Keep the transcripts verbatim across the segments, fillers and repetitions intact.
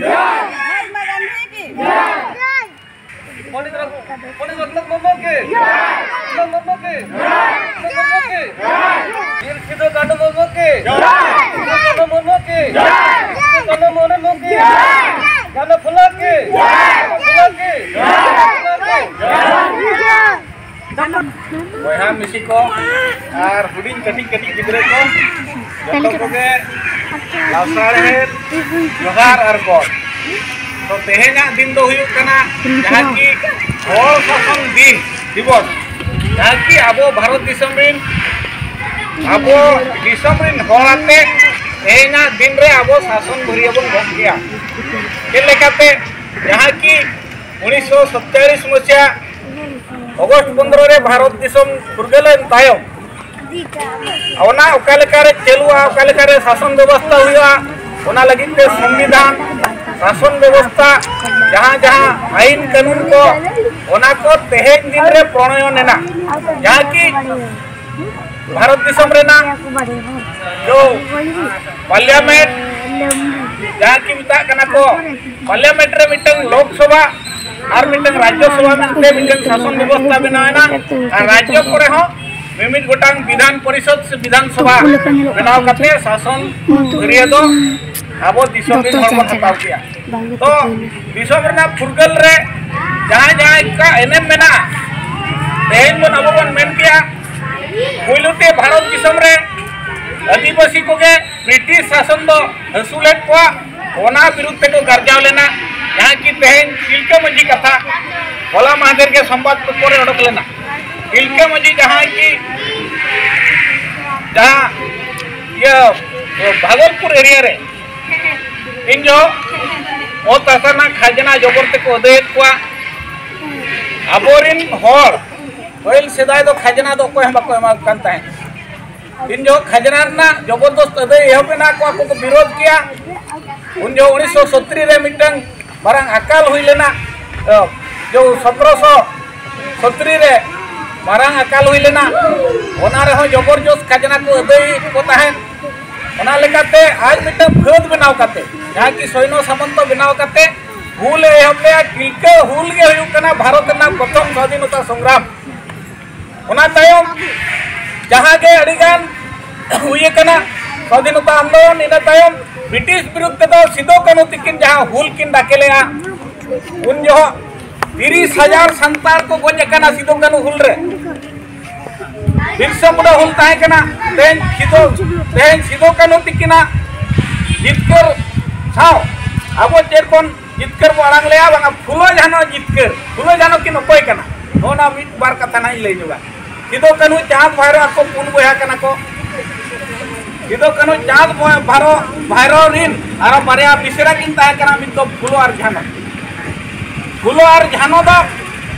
महात्मा गांधी की। पंडित रघु-, पंडित रघुनाथ मुर्मू की। रघुनाथ मुर्मू की। रघुनाथ मुर्मू की। वीर सिद्धू कान्हू मुर्मू की। सिद्धू कान्हू मुर्मू की। सिद्धू कान्हू मुर्मू की। कान्हू फुला की। कान्हू फुला की। ᱵᱚᱭᱦᱟ ᱢᱤᱥᱤ ᱠᱚ ᱟᱨ ᱦᱩᱰᱤᱧ ᱠᱟᱹᱴᱤᱡ ᱠᱟᱹᱴᱤᱡ ᱜᱤᱫᱽᱨᱟᱹ ᱠᱚ, ᱡᱚᱛᱚ ᱠᱚᱜᱮ ᱞᱟᱥᱟᱲᱦᱮᱫ ᱡᱚᱦᱟᱨ ᱟᱨ ᱜᱚᱰ᱾ ᱛᱚ, ᱛᱮᱦᱮᱧᱟᱜ ᱫᱤᱱ ᱫᱚ ᱦᱩᱭᱩᱜ ᱠᱟᱱᱟ ᱡᱟᱦᱟᱸ ᱠᱤ ᱦᱚᱲ ᱥᱟᱥᱚᱱ ᱫᱤᱱ ᱫᱤᱵᱚᱥ, ᱡᱟᱦᱟᱸ ᱠᱤ ᱟᱵᱚ ᱵᱷᱟᱨᱚᱛ ᱫᱤᱥᱚᱢ ᱨᱤᱱ, ᱟᱵᱚ ᱫᱤᱥᱚᱢ ᱨᱤᱱ ᱦᱚᱲ ᱟᱛᱮ ᱛᱮᱦᱮᱧᱟᱜ ᱫᱤᱱ ᱨᱮ ᱟᱵᱚ ᱥᱟᱥᱚᱱ ᱵᱷᱟᱹᱨᱭᱟᱹ ᱵᱚᱱ ᱜᱚᱜ ᱠᱮᱜᱼᱟ᱾ ᱪᱮᱫ ᱞᱮᱠᱟᱛᱮ? ᱡᱟᱦᱟᱸ ᱠᱤ ᱩᱱᱤᱥᱥᱚ ᱥᱟᱛᱪᱚᱞᱞᱤᱥ ᱢᱟᱹᱥᱤᱭᱟ ᱚᱜᱚᱥᱴ ᱯᱚᱱᱫᱽᱨᱚ ᱨᱮ ᱵᱷᱟᱨᱚᱛ ᱫᱤᱥᱚᱢ ᱯᱷᱩᱨᱜᱟᱹᱞ ᱮᱱ ᱛᱟᱭᱚᱢ, ᱚᱱᱟ ᱚᱠᱟ ᱞᱮᱠᱟᱨᱮ ᱪᱟᱹᱞᱩᱜᱼᱟ, ᱚᱠᱟ ᱞᱮᱠᱟᱨᱮ ᱥᱟᱥᱚᱱ ᱵᱮᱵᱚᱥᱛᱷᱟ ᱦᱩᱭᱩᱜᱼᱟ, ᱚᱱᱟ ᱞᱟᱹᱜᱤᱫ ᱛᱮ ᱥᱚᱝᱵᱤᱫᱷᱟᱱ, ᱥᱟᱥᱚᱱ ᱵᱮᱵᱚᱥᱛᱷᱟ, ᱡᱟᱦᱟᱸ ᱡᱟᱦᱟᱸ ᱟᱹᱭᱤᱱ ᱠᱟᱹᱱᱩᱱ ᱠᱚ, ᱚᱱᱟ ᱠᱚ ᱛᱮᱦᱮᱧ ᱫᱤᱱ ᱨᱮ ᱯᱨᱚᱬᱚᱭᱚᱱ ᱮᱱᱟ, ᱡᱟᱦᱟᱸ ᱠᱤ ᱵᱷᱟᱨᱚᱛ ᱫᱤᱥᱚᱢ ᱨᱮᱱᱟᱜ ᱡᱚ ᱯᱟᱨᱞᱤᱭᱟᱢᱮᱱᱴ, ᱡᱟᱦᱟᱸ ᱠᱤ ᱢᱮᱛᱟᱜ ᱠᱟᱱᱟ ᱠᱚ ᱯᱟᱨᱞᱤᱭᱟᱢᱮᱱᱴ ᱨᱮ ᱢᱤᱫᱴᱟᱝ ᱞᱳᱠᱥᱚᱵᱷᱟ ᱟᱨ ᱢᱤᱫᱴᱟᱝ ᱨᱟᱡᱽᱡᱚ ᱥᱚᱵᱷᱟ ᱢᱮᱱᱛᱮ ᱢᱤᱫᱴᱟᱝ ᱥᱟᱥᱚᱱ ᱵᱮᱵᱚᱥᱛᱷᱟ ᱵᱮᱱᱟᱣ ᱮᱱᱟ᱾ ᱟᱨ ᱨᱟᱡᱽᱡᱚ ᱠᱚᱨᱮ ᱦᱚᱸ ᱢᱤᱢᱤᱫ ᱜᱚᱴᱟᱝ ᱵᱤᱫᱷᱟᱱ ᱯᱚᱨᱤᱥᱚᱫ ᱥᱮ ᱵᱤᱫᱷᱟᱱ ᱥᱚᱵᱷᱟ ᱵᱮᱱᱟᱣ ᱠᱟᱛᱮ ᱥᱟᱥᱚᱱ ᱟᱹᱨᱤᱭᱟᱹ ᱫᱚ ᱟᱵᱚ ᱫᱤᱥᱚᱢ ᱨᱮᱱ ᱦᱚᱲ ᱵᱚᱱ ᱦᱟᱛᱟᱣ ᱠᱮᱜᱼᱟ᱾ ᱛᱚ, ᱫᱤᱥᱚᱢ ᱨᱮᱱᱟᱜ ᱯᱷᱩᱨᱜᱟᱹᱞ ᱨᱮ ᱡᱟᱦᱟᱸᱭ ᱡᱟᱦᱟᱸᱭ ᱠᱚᱣᱟᱜ ᱮᱱᱮᱢ ᱢᱮᱱᱟᱜᱼᱟ, ᱛᱮᱦᱮᱧ ᱵᱚᱱ ᱟᱵᱚ ᱵᱚᱱ ᱢᱮᱱ ᱠᱮᱜᱼᱟ, ᱯᱩᱭᱞᱩ ᱛᱮ ᱵᱷᱟᱨᱚᱛ ᱫᱤᱥᱚᱢ ᱨᱮ ᱟᱹᱫᱤᱵᱟᱹᱥᱤ ᱠᱚᱜᱮ ᱵᱨᱤᱴᱤᱥ ᱥᱟᱥᱚᱱ ᱫᱚ ᱦᱟᱹᱥᱩᱞᱮᱫ ᱠᱚᱣᱟ, ᱚᱱᱟ ᱵᱤᱨᱩᱫᱷ ᱛᱮᱠᱚ ᱜᱟᱨᱡᱟᱣ ᱞᱮᱱᱟ᱾ ᱡᱟᱦᱟᱸ ᱠᱤ ᱛᱮᱦᱮᱧ ᱛᱤᱞᱠᱟᱹ ᱢᱟᱹᱡᱷᱤ ᱠᱟᱛᱷᱟ ᱦᱚᱞᱟ ᱢᱟᱦᱫᱮᱨ ᱜᱮ ᱥᱚᱢᱵᱟᱫ ᱯᱚᱛᱨᱚ ᱨᱮ ᱚᱰᱚᱠ ᱞᱮᱱᱟ, ᱛᱤᱞᱠᱟᱹ ᱢᱟᱹᱡᱷᱤ ᱡᱟᱦᱟᱸᱭ ᱠᱤ ᱡᱟᱦᱟᱸ ᱤᱭᱟᱹ ᱵᱷᱟᱜᱚᱞᱯᱩᱨ ᱮᱨᱤᱭᱟ ᱨᱮ ᱤᱧ ᱡᱚᱦᱚᱜ ᱚᱛ ᱦᱟᱥᱟ ᱨᱮᱱᱟᱜ ᱠᱷᱟᱡᱽᱱᱟ ᱡᱚᱵᱚᱨ ᱛᱮᱠᱚ ᱟᱹᱫᱟᱹᱭᱮᱫ ᱠᱚᱣᱟ᱾ ᱟᱵᱚᱨᱤᱱ ᱦᱚᱲ ᱯᱟᱹᱦᱤᱞ ᱥᱮᱫᱟᱭ ᱫᱚ ᱠᱷᱟᱡᱽᱱᱟ ᱫᱚ ᱚᱠᱚᱭ ᱦᱚᱸ ᱵᱟᱠᱚ ᱮᱢᱟ ᱠᱚ ᱠᱟᱱ ᱛᱟᱦᱮᱸᱫ᱾ ᱤᱧ ᱡᱚᱦᱚᱜ ᱠᱷᱟᱡᱽᱱᱟ ᱨᱮᱱᱟᱜ ᱡᱚᱵᱚᱨᱫᱚᱥᱛ ᱟᱹᱫᱟᱹᱭ ᱮᱦᱚᱵ ᱮᱱᱟ, ᱟᱠᱚ ᱟᱠᱚ ᱠᱚ ᱵᱤᱨᱳᱫᱷ ᱠᱮᱭᱟ᱾ ᱩᱱ ᱡᱚᱦᱚᱜ ᱩᱱᱤᱥᱥᱚ ᱥᱚᱛᱨᱤ ᱨᱮ ᱢᱤᱫᱴᱟᱝ ᱢᱟᱨᱟᱝ ᱟᱠᱟᱞ ᱦᱩᱭ ᱞᱮᱱᱟ, ᱡᱚ ᱥᱚᱛᱨᱚᱥᱚ ᱥᱚᱛᱨᱤ ᱨᱮ ᱢᱟᱨᱟᱝ ᱟᱠᱟᱞ ᱦᱩᱭ ᱞᱮᱱᱟ᱾ ᱚᱱᱟ ᱨᱮᱦᱚᱸ ᱡᱚᱵᱚᱨᱡᱚᱥ ᱠᱷᱟᱡᱽᱱᱟ ᱠᱚ ᱟᱹᱫᱟᱹᱭ ᱠᱚ ᱛᱟᱦᱮᱸᱫ᱾ ᱚᱱᱟ ᱞᱮᱠᱟᱛᱮ ᱟᱡ ᱢᱤᱫᱴᱟᱝ ᱯᱷᱟᱹᱫᱽ ᱵᱮᱱᱟᱣ ᱠᱟᱛᱮ ᱡᱟᱦᱟᱸ ᱠᱤ ᱥᱚᱭᱱᱚ ᱥᱟᱢᱚᱱᱛᱚ ᱵᱮᱱᱟᱣ ᱠᱟᱛᱮ ᱦᱩᱞ ᱮ ᱮᱦᱚᱵ ᱞᱮᱫᱼᱟ᱾ ᱛᱤᱞᱠᱟᱹ ᱦᱩᱞ ᱜᱮ ᱦᱩᱭᱩᱜ ᱠᱟᱱᱟ ᱵᱷᱟᱨᱚᱛ ᱨᱮᱱᱟᱜ ᱯᱨᱚᱛᱷᱚᱢ ᱥᱟᱫᱷᱤᱱᱚᱛᱟ ᱥᱚᱝᱜᱨᱟᱢ᱾ ᱚᱱᱟ ᱛᱟᱭᱚᱢ ᱡᱟᱦᱟᱸ ᱜᱮ ᱟᱹᱰᱤ ᱜᱟᱱ ᱦᱩᱭ ᱟᱠᱟᱱᱟ ᱥᱟᱫᱷᱤᱱᱚᱛᱟ ᱟᱱᱫᱳᱞᱚᱱ, ᱤᱱᱟᱹ ᱛᱟᱭᱚᱢ ᱵᱨᱤᱴᱤᱥ ᱵᱤᱨᱩᱫᱷ ᱛᱮᱫᱚ ᱥᱤᱫᱩ ᱠᱟᱹᱱᱦᱩ ᱛᱤᱠᱤᱱ ᱡᱟᱦᱟᱸ ᱦᱩᱞ ᱠᱤᱱ ᱰᱟᱠᱮ ᱞᱮᱫᱼᱟ, ᱩᱱ ᱡᱚᱦᱚᱜ ᱛᱤᱨᱤᱥ ᱦᱟᱡᱟᱨ ᱥᱟᱱᱛᱟᱲ ᱠᱚ ᱜᱚᱡ ᱟᱠᱟᱱᱟ ᱥᱤᱫᱩ ᱠᱟᱹᱱᱦᱩ ᱦᱩᱞ ᱨᱮ᱾ ᱵᱤᱨᱥᱟ ᱢᱩᱱᱰᱟ ᱦᱩᱞ ᱛᱟᱦᱮᱸ ᱠᱟᱱᱟ᱾ ᱛᱮᱦᱮᱧ ᱥᱤᱫᱩ, ᱛᱮᱦᱮᱧ ᱥᱤᱫᱩ ᱠᱟᱹᱱᱦᱩ ᱛᱤᱠᱤᱱᱟᱜ ᱡᱤᱛᱠᱟᱹᱨ ᱥᱟᱶ ᱟᱵᱚ ᱪᱮᱫ ᱵᱚᱱ ᱡᱤᱛᱠᱟᱹᱨ ᱵᱚᱱ ᱟᱲᱟᱝ ᱞᱮᱜᱼᱟ, ᱵᱟᱝᱟ ᱯᱷᱩᱞᱳ ᱡᱷᱟᱱᱚ ᱡᱤᱛᱠᱟᱹᱨ᱾ ᱯᱷᱩᱞᱳ ᱡᱷᱟᱱᱚ ᱠᱤᱱ ᱚᱠᱚᱭ ᱠᱟᱱᱟ? ᱱᱚᱜᱼᱚ ᱱᱚᱣᱟ ᱢᱤᱫ ᱵᱟᱨ ᱠᱟᱛᱷᱟ ᱱᱟᱦᱟᱜ ᱤᱧ ᱞᱟᱹᱭ ᱧᱚᱜᱟ᱾ ᱥᱤᱫᱩ ᱠᱟᱹᱱᱦᱩ ᱪᱟᱸᱫᱽ ᱵᱷᱟᱭᱨᱚ ᱟᱠᱚ ᱯᱩᱱ ᱵᱚᱭᱦᱟ ᱠᱟᱱᱟ ᱠᱚ᱾ ᱥᱤᱫᱩ ᱠᱟᱹᱱᱦᱩ ᱪᱟᱸᱫᱽ ᱵᱷᱟᱭᱨᱚ, ᱵᱷᱟᱭᱨᱚ ᱨᱤᱱ ᱟᱨᱚ ᱵᱟᱨᱭᱟ ᱢᱤᱥᱨᱟ ᱠᱤᱱ ᱛᱟᱦᱮᱸ ᱠᱟᱱᱟ, ᱢᱤᱫ ᱫᱚ ᱯᱷᱩᱞᱳ ᱟᱨ ᱡᱷᱟᱱᱚ᱾ ᱯᱷᱩᱞᱳ ᱟᱨ ᱡᱷᱟᱱᱚ ᱫᱚ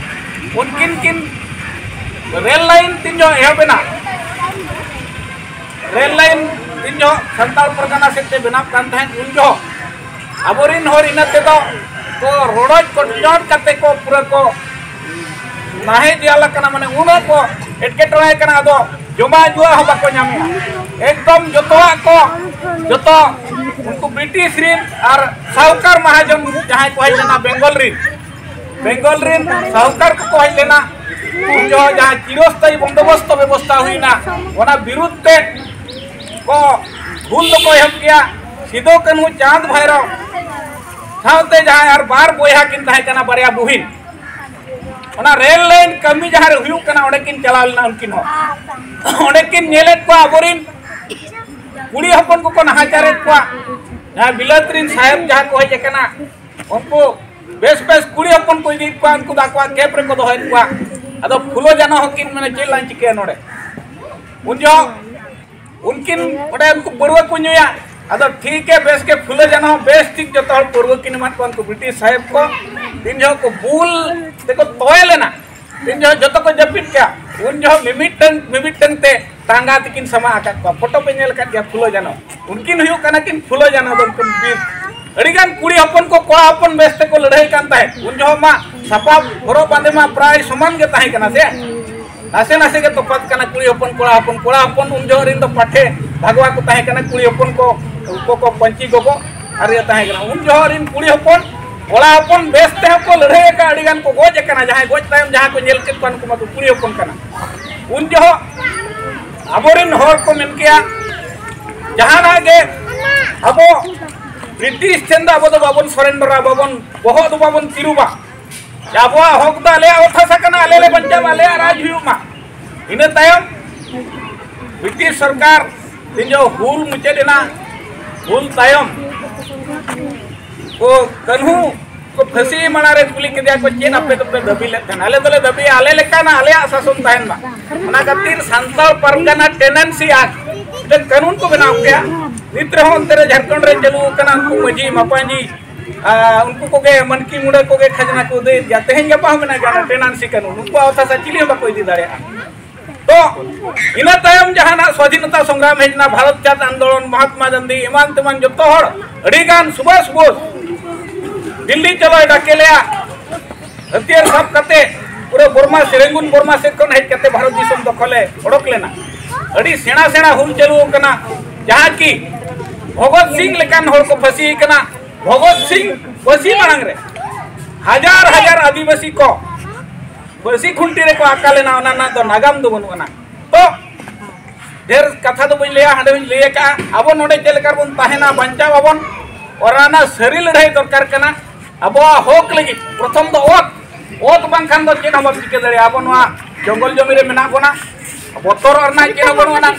ᱩᱱᱠᱤᱱ ᱠᱤᱱ ᱨᱮᱞ ᱞᱟᱭᱤᱱ ᱛᱤᱱ ᱡᱚᱦᱚᱜ ᱮᱦᱚᱵ ᱮᱱᱟ, ᱨᱮᱞ ᱞᱟᱭᱤᱱ ᱛᱤᱱ ᱡᱚᱦᱚᱜ ᱥᱟᱱᱛᱟᱲ ᱯᱟᱨᱜᱟᱱᱟ ᱥᱮᱫ ᱛᱮ ᱵᱮᱱᱟᱣ ᱠᱟᱱ ᱛᱟᱦᱮᱸᱫ, ᱩᱱ ᱡᱚᱦᱚᱜ ᱟᱵᱚᱨᱤᱱ ᱦᱚᱲ ᱤᱱᱟᱹ ᱛᱮᱫᱚ ᱠᱚ ᱨᱚᱰᱚᱡ ᱠᱚᱪᱞᱚᱱ ᱠᱟᱛᱮ ᱠᱚ ᱯᱩᱨᱟᱹ ᱠᱚ ᱱᱟᱦᱮᱡ ᱡᱟᱞ ᱟᱠᱟᱱᱟ, ᱢᱟᱱᱮ ᱩᱱᱟᱹᱜ ᱠᱚ ᱮᱴᱠᱮᱴᱚᱬᱮ ᱠᱟᱱᱟ᱾ ᱟᱫᱚ ᱡᱚᱢᱟᱜ ᱧᱩᱣᱟᱜ ᱦᱚᱸ ᱵᱟᱠᱚ ᱧᱟᱢᱮᱜᱼᱟ᱾ ᱮᱠᱫᱚᱢ ᱡᱚᱛᱚᱣᱟᱜ ᱠᱚ, ᱡᱚᱛᱚ ᱩᱱᱠᱩ ᱵᱨᱤᱴᱤᱥ ᱨᱤᱱ ᱟᱨ ᱥᱟᱦᱩᱠᱟᱨ ᱢᱟᱦᱟᱡᱚᱱ ᱡᱟᱦᱟᱸᱭ ᱠᱚ ᱦᱮᱡ ᱞᱮᱱᱟ ᱵᱮᱝᱜᱚᱞ ᱨᱤᱱ, ᱵᱮᱝᱜᱚᱞ ᱨᱤᱱ ᱥᱟᱦᱩᱠᱟᱨ ᱠᱚᱠᱚ ᱦᱮᱡ ᱞᱮᱱᱟ, ᱩᱱ ᱡᱚᱦᱚᱜ ᱡᱟᱦᱟᱸ ᱪᱤᱨᱚᱥᱛᱷᱟᱭᱤ ᱵᱚᱱᱫᱳᱵᱚᱥᱛᱚ ᱵᱮᱵᱚᱥᱛᱷᱟ ᱦᱩᱭᱱᱟ, ᱚᱱᱟ ᱵᱤᱨᱩᱫᱷ ᱛᱮ ᱠᱚ ᱦᱩᱞ ᱫᱚᱠᱚ ᱮᱦᱚᱵ ᱠᱮᱜᱼᱟ᱾ ᱥᱤᱫᱩ ᱠᱟᱹᱱᱦᱩ ᱪᱟᱸᱫᱽ ᱵᱷᱟᱭᱨᱚ ᱥᱟᱶᱛᱮ ᱡᱟᱦᱟᱸᱭ ᱟᱨ ᱵᱟᱨ ᱵᱚᱭᱦᱟ ᱠᱤᱱ ᱛᱟᱦᱮᱸ ᱠᱟᱱᱟ, ᱵᱟᱨᱭᱟ ᱵᱩᱦᱤᱱ, ᱚᱱᱟ ᱨᱮᱞ ᱞᱟᱭᱤᱱ ᱠᱟᱹᱢᱤ ᱡᱟᱦᱟᱸ ᱨᱮ ᱦᱩᱭᱩᱜ ᱠᱟᱱᱟ, ᱚᱸᱰᱮ ᱠᱤᱱ ᱪᱟᱞᱟᱣ ᱞᱮᱱᱟ ᱩᱱᱠᱤᱱ ᱦᱚᱸ᱾ ᱚᱸᱰᱮ ᱠᱤᱱ ᱧᱮᱞᱮᱫ ᱠᱚᱣᱟ ᱟᱵᱚᱨᱤᱱ ᱠᱩᱲᱤ ᱦᱚᱯᱚᱱ ᱠᱚᱠᱚ ᱱᱟᱦᱟᱪᱟᱨᱮᱫ ᱠᱚᱣᱟ᱾ ᱡᱟᱦᱟᱸ ᱵᱤᱞᱟᱹᱛ ᱨᱤᱱ ᱥᱟᱦᱮᱵᱽ ᱡᱟᱦᱟᱸ ᱠᱚ ᱦᱮᱡ ᱟᱠᱟᱱᱟ, ᱩᱱᱠᱩ ᱵᱮᱥ ᱵᱮᱥ ᱠᱩᱲᱤ ᱦᱚᱯᱚᱱ ᱠᱚ ᱤᱫᱤᱭᱮᱫ ᱠᱚᱣᱟ, ᱩᱱᱠᱩ ᱫᱚ ᱟᱠᱚᱣᱟᱜ ᱠᱮᱢᱯ ᱨᱮᱠᱚ ᱫᱚᱦᱚᱭᱮᱫ ᱠᱚᱣᱟ᱾ ᱟᱫᱚ ᱯᱷᱩᱞᱳ ᱡᱷᱟᱱᱚ ᱦᱚᱸᱠᱤᱱ ᱢᱮᱱᱟ, "ᱪᱮᱫ ᱞᱟᱝ ᱪᱤᱠᱟᱹᱭᱟ ᱱᱚᱰᱮ?" ᱩᱱ ᱡᱚᱦᱚᱜ ᱩᱱᱠᱤᱱ ᱚᱸᱰᱮ ᱩᱱᱠᱩ ᱯᱟᱹᱨᱣᱟᱹ ᱠᱚ ᱧᱩᱭᱟ᱾ ᱟᱫᱚ ᱴᱷᱤᱠ ᱜᱮ, ᱵᱮᱥ ᱜᱮ, ᱯᱷᱩᱞᱳ ᱡᱷᱟᱱᱚ ᱦᱚᱸ ᱵᱮᱥ ᱴᱷᱤᱠ ᱡᱚᱛᱚ ᱦᱚᱲ ᱯᱟᱹᱨᱣᱟᱹ ᱠᱤᱱ ᱮᱢᱟᱫ ᱠᱚᱣᱟ᱾ ᱩᱱᱠᱩ ᱵᱨᱤᱴᱤᱥ ᱥᱟᱦᱮᱵᱽ ᱠᱚ ᱛᱤᱱ ᱡᱚᱦᱚᱜ ᱠᱚ ᱵᱩᱞ ᱛᱮᱠᱚ ᱛᱚᱭᱮ ᱞᱮᱱᱟ, ᱛᱤᱱ ᱡᱚᱦᱚᱜ ᱡᱚᱛᱚ ᱠᱚ ᱡᱟᱹᱯᱤᱫ ᱠᱮᱜᱼᱟ, ᱩᱱ ᱡᱚᱦᱚᱜ ᱢᱤᱢᱤᱫᱴᱟᱝ ᱢᱤᱢᱤᱫᱴᱟᱝ ᱛᱮ ᱴᱟᱸᱜᱟ ᱛᱮᱠᱤᱱ ᱥᱟᱢᱟᱜ ᱟᱠᱟᱫ ᱠᱚᱣᱟ᱾ ᱯᱷᱳᱴᱳ ᱯᱮ ᱧᱮᱞ ᱟᱠᱟᱫ ᱜᱮᱭᱟ ᱯᱷᱩᱞᱳ ᱡᱷᱟᱱᱚ᱾ ᱩᱱᱠᱤᱱ ᱦᱩᱭᱩᱜ ᱠᱟᱱᱟ ᱠᱤᱱ ᱯᱷᱩᱞᱳ ᱡᱷᱟᱱᱚ ᱫᱚ ᱩᱱᱠᱤᱱ ᱵᱤᱨ᱾ ᱟᱹᱰᱤᱜᱟᱱ ᱠᱩᱲᱤ ᱦᱚᱯᱚᱱ ᱠᱚ, ᱠᱚᱲᱟ ᱦᱚᱯᱚᱱ ᱵᱮᱥ ᱛᱮᱠᱚ ᱞᱟᱹᱲᱦᱟᱹᱭ ᱠᱟᱱ ᱛᱟᱦᱮᱸᱫ᱾ ᱩᱱ ᱡᱚᱦᱚᱜ ᱢᱟ ᱥᱟᱯᱟᱵ ᱦᱚᱨᱚᱜ ᱵᱟᱸᱫᱮ ᱢᱟ ᱯᱨᱟᱭ ᱥᱚᱢᱟᱱ ᱜᱮ ᱛᱟᱦᱮᱸ ᱠᱟᱱᱟ ᱥᱮ᱾ ᱱᱟᱥᱮ ᱱᱟᱥᱮ ᱜᱮ ᱛᱚᱯᱷᱟᱛ ᱠᱟᱱᱟ ᱠᱩᱲᱤ ᱦᱚᱯᱚᱱ ᱠᱚᱲᱟ ᱦᱚᱯᱚᱱ᱾ ᱠᱚᱲᱟ ᱦᱚᱯᱚᱱ ᱩᱱ ᱡᱚᱦᱚᱜ ᱨᱤᱱ ᱫᱚ ᱯᱟᱴᱷᱮ ᱵᱷᱟᱜᱽᱣᱟ ᱠᱚ ᱛᱟᱦᱮᱸ ᱠᱟᱱᱟ, ᱠᱩᱲᱤ ᱦᱚᱯᱚᱱ ᱠᱚ, ᱠᱚ, ᱠᱚ ᱯᱟᱹᱧᱪᱤ ᱜᱚᱜᱚ᱾ ᱟᱨ ᱤᱭᱟᱹ ᱛᱟᱦᱮᱸ ᱠᱟᱱᱟ᱾ ᱩᱱ ᱡᱚᱦᱚᱜ ᱨᱤᱱ ᱠᱩᱲᱤ ᱦᱚᱯᱚᱱ, ᱠᱚᱲᱟ ᱦᱚᱯᱚᱱ ᱵᱮᱥ ᱛᱮᱦᱚᱸ ᱠᱚ ᱞᱟᱹᱲᱦᱟᱹᱭ ᱟᱠᱟᱫ, ᱟᱹᱰᱤ ᱜᱟᱱ ᱠᱚ ᱜᱚᱡ ᱟᱠᱟᱱᱟ᱾ ᱡᱟᱦᱟᱸᱭ ᱜᱚᱡ ᱛᱟᱭᱚᱢ ᱡᱟᱦᱟᱸ ᱠᱚ ᱧᱮᱞ ᱠᱮᱫ ᱠᱚᱣᱟ, ᱱᱩᱠᱩ ᱢᱟᱠᱚ ᱠᱩᱲᱤ ᱦᱚᱯᱚᱱ ᱠᱟᱱᱟ᱾ ᱩᱱ ᱡᱚᱦᱚᱜ ᱟᱵᱚᱨᱮᱱ ᱦᱚᱲ ᱠᱚ ᱢᱮᱱ ᱠᱮᱭᱟ, ᱡᱟᱦᱟᱱᱟᱜ ᱜᱮ ᱟᱵᱚ ᱵᱨᱤᱴᱤᱥ ᱴᱷᱮᱱ ᱫᱚ ᱟᱵᱚ ᱫᱚ ᱵᱟᱵᱚᱱ ᱥᱚᱨᱮᱱᱰᱟᱨᱟ, ᱵᱟᱵᱚᱱ, ᱵᱚᱦᱚᱜ ᱫᱚ ᱵᱟᱵᱚᱱ ᱛᱤᱨᱩᱵᱟ᱾ ᱟᱵᱚᱣᱟᱜ ᱦᱚᱠ ᱫᱚ ᱟᱞᱮᱭᱟᱜ ᱚᱛ ᱦᱟᱥᱟ ᱠᱟᱱᱟ, ᱟᱞᱮ ᱞᱮ ᱵᱟᱧᱪᱟᱣᱟ, ᱟᱞᱮᱭᱟᱜ ᱨᱟᱡᱽ ᱦᱩᱭᱩᱜ ᱢᱟ᱾ ᱤᱱᱟᱹ ᱛᱟᱭᱚᱢ ᱵᱨᱤᱴᱤᱥ ᱥᱚᱨᱠᱟᱨ ᱛᱤᱱ ᱡᱚᱦᱚᱜ ᱦᱩᱞ ᱢᱩᱪᱟᱹᱫ ᱮᱱᱟ, ᱦᱩᱞ ᱛᱟᱭᱚᱢ ᱠᱚ ᱠᱟᱹᱱᱦᱩ ᱠᱚ ᱯᱷᱟᱹᱥᱤ ᱢᱟᱲᱟᱝ ᱨᱮ ᱠᱩᱞᱤ ᱠᱮᱫᱮᱭᱟ ᱠᱚ, "ᱪᱮᱫ ᱟᱯᱮ ᱫᱚᱯᱮ ᱫᱟᱹᱵᱤ ᱞᱮᱫ ᱛᱟᱦᱮᱱᱟ?" "ᱟᱞᱮ ᱫᱚᱞᱮ ᱫᱟᱹᱵᱤᱭᱟ, ᱟᱞᱮ ᱞᱮᱠᱟᱱᱟᱜ ᱟᱞᱮᱭᱟᱜ ᱥᱟᱥᱚᱱ ᱛᱟᱦᱮᱱ ᱢᱟ᱾ ᱚᱱᱟ ᱠᱷᱟᱹᱛᱤᱨ ᱥᱟᱱᱛᱟᱲ ᱯᱟᱨᱜᱟᱱᱟ ᱴᱮᱱᱮᱱᱥᱤ ᱟᱠᱴ ᱢᱤᱫᱴᱮᱱ ᱠᱟᱹᱱᱩᱱ ᱠᱚ ᱵᱮᱱᱟᱣ ᱠᱮᱜᱼᱟ᱾ ᱱᱤᱛ ᱨᱮᱦᱚᱸ ᱚᱱᱛᱮ ᱨᱮ ᱡᱷᱟᱲᱠᱷᱚᱸᱰ ᱨᱮ ᱪᱟᱹᱞᱩ ᱟᱠᱟᱱᱟ, ᱩᱱᱠᱩ ᱢᱟᱹᱡᱷᱤ ᱢᱟᱯᱟᱧᱡᱤ, ᱟᱨ ᱩᱱᱠᱩ ᱠᱚᱜᱮ ᱢᱟᱹᱱᱠᱤ ᱢᱩᱸᱰᱟᱹ ᱠᱚᱜᱮ ᱠᱷᱟᱡᱽᱱᱟ ᱠᱚ ᱟᱹᱫᱟᱹᱭᱮᱫ ᱜᱮᱭᱟ, ᱛᱮᱦᱮᱧ ᱜᱟᱯᱟ ᱦᱚᱸ ᱢᱮᱱᱟᱜ ᱜᱮᱭᱟ ᱚᱱᱟ ᱴᱮᱱᱮᱱᱥᱤ ᱠᱟᱹᱱᱩᱱ᱾ ᱩᱱᱠᱩᱣᱟᱜ ᱚᱛ ᱦᱟᱥᱟ ᱪᱤᱞᱤ ᱦᱚᱸ ᱵᱟᱠᱚ ᱤᱫᱤ ᱫᱟᱲᱮᱭᱟᱜᱼᱟ᱾ ᱛᱚ ᱤᱱᱟᱹ ᱛᱟᱭᱚᱢ ᱡᱟᱦᱟᱱᱟᱜ ᱥᱣᱟᱫᱷᱤᱱᱚᱛᱟ ᱥᱚᱝᱜᱨᱟᱢ ᱦᱮᱡ ᱮᱱᱟ, ᱵᱷᱟᱨᱚᱛ ᱪᱟᱸᱫ ᱟᱱᱫᱳᱞᱚᱱ, ᱢᱚᱦᱟᱛᱢᱟ ᱜᱟᱱᱫᱷᱤ ᱮᱢᱟᱱ ᱛᱮᱢᱟᱱ ᱡᱚᱛᱚ ᱦᱚᱲ ᱟᱹᱰᱤ ᱜᱟᱱ ᱥᱩᱵᱷᱟᱥ ᱵᱳᱥ ᱫᱤᱞᱞᱤ ᱪᱚᱞᱚᱭ ᱰᱟᱠᱮ ᱞᱮᱭᱟ, ᱦᱟᱹᱛᱤᱭᱟᱹᱨ ᱥᱟᱵ ᱠᱟᱛᱮ ᱯᱩᱨᱟᱹ ᱵᱚᱨᱢᱟ, ᱥᱮᱨᱮᱝᱜᱩᱱ ᱵᱚᱨᱢᱟ ᱥᱮᱫ ᱠᱷᱚᱱ ᱦᱮᱡ ᱠᱟᱛᱮ ᱵᱷᱟᱨᱚᱛ ᱫᱤᱥᱚᱢ ᱫᱚᱠᱷᱚᱞᱮ ᱚᱰᱚᱠ ᱞᱮᱱᱟ᱾ ᱟᱹᱰᱤ ᱥᱮᱬᱟ ᱥᱮᱬᱟ ᱦᱩᱞ ᱪᱟᱹᱞᱩ ᱟᱠᱟᱱᱟ, ᱡᱟᱦᱟᱸ ᱠᱤ ᱵᱷᱚᱜᱚᱛ ᱥᱤᱝ ᱞᱮᱠᱟᱱ ᱦᱚᱲ ᱠᱚ ᱯᱷᱟᱹᱥᱤ ᱟᱠᱟᱱᱟ᱾ ᱵᱷᱚᱜᱚᱛ ᱥᱤᱝ ᱯᱷᱟᱹᱥᱤ ᱢᱟᱲᱟᱝ ᱨᱮ ᱦᱟᱡᱟᱨ ᱦᱟᱡᱟᱨ ᱟᱹᱫᱤᱵᱟᱹᱥᱤ ᱠᱚ ᱯᱟᱹᱥᱤ ᱠᱷᱩᱱᱴᱤ ᱨᱮᱠᱚ ᱟᱠᱟ ᱞᱮᱱᱟ, ᱚᱱᱟ ᱨᱮᱱᱟᱜ ᱫᱚ ᱱᱟᱜᱟᱢ ᱫᱚ ᱵᱟᱹᱱᱩᱜ ᱟᱱᱟ᱾ ᱛᱚ ᱰᱷᱮᱨ ᱠᱟᱛᱷᱟ ᱫᱚ ᱵᱟᱹᱧ ᱞᱟᱹᱭᱟ, ᱦᱟᱸᱰᱮ ᱦᱚᱸᱧ ᱞᱟᱹᱭ ᱟᱠᱟᱫᱼᱟ, ᱟᱵᱚ ᱱᱚᱰᱮ ᱪᱮᱫ ᱞᱮᱠᱟ ᱨᱮᱵᱚᱱ ᱛᱟᱦᱮᱱᱟ, ᱵᱟᱧᱪᱟᱣ ᱟᱵᱚᱱ, ᱚᱱᱟ ᱨᱮᱱᱟᱜ ᱥᱟᱹᱨᱤ ᱞᱟᱹᱲᱦᱟᱹᱭ ᱫᱚᱨᱠᱟᱨ ᱠᱟᱱᱟ᱾ ᱟᱵᱚᱣᱟᱜ ᱦᱚᱠ ᱞᱟᱹᱜᱤᱫ ᱯᱨᱚᱛᱷᱚᱢ ᱫᱚ ᱚᱛ, ᱚᱛ ᱵᱟᱝᱠᱷᱟᱱ ᱫᱚ ᱪᱮᱫ ᱦᱚᱸ ᱵᱟᱢ ᱪᱤᱠᱟᱹ ᱫᱟᱲᱮᱭᱟᱜᱼᱟ᱾ ᱟᱵᱚ ᱱᱚᱣᱟ ᱡᱚᱝᱜᱚᱞ ᱡᱚᱢᱤ ᱨᱮ ᱢᱮᱱᱟᱜ ᱵᱚᱱᱟ, ᱵᱚᱛᱚᱨᱚᱜ ᱨᱮᱱᱟᱜ ᱪᱮᱫ ᱦᱚᱸ ᱵᱟᱹᱱᱩᱜ ᱟᱱᱟ᱾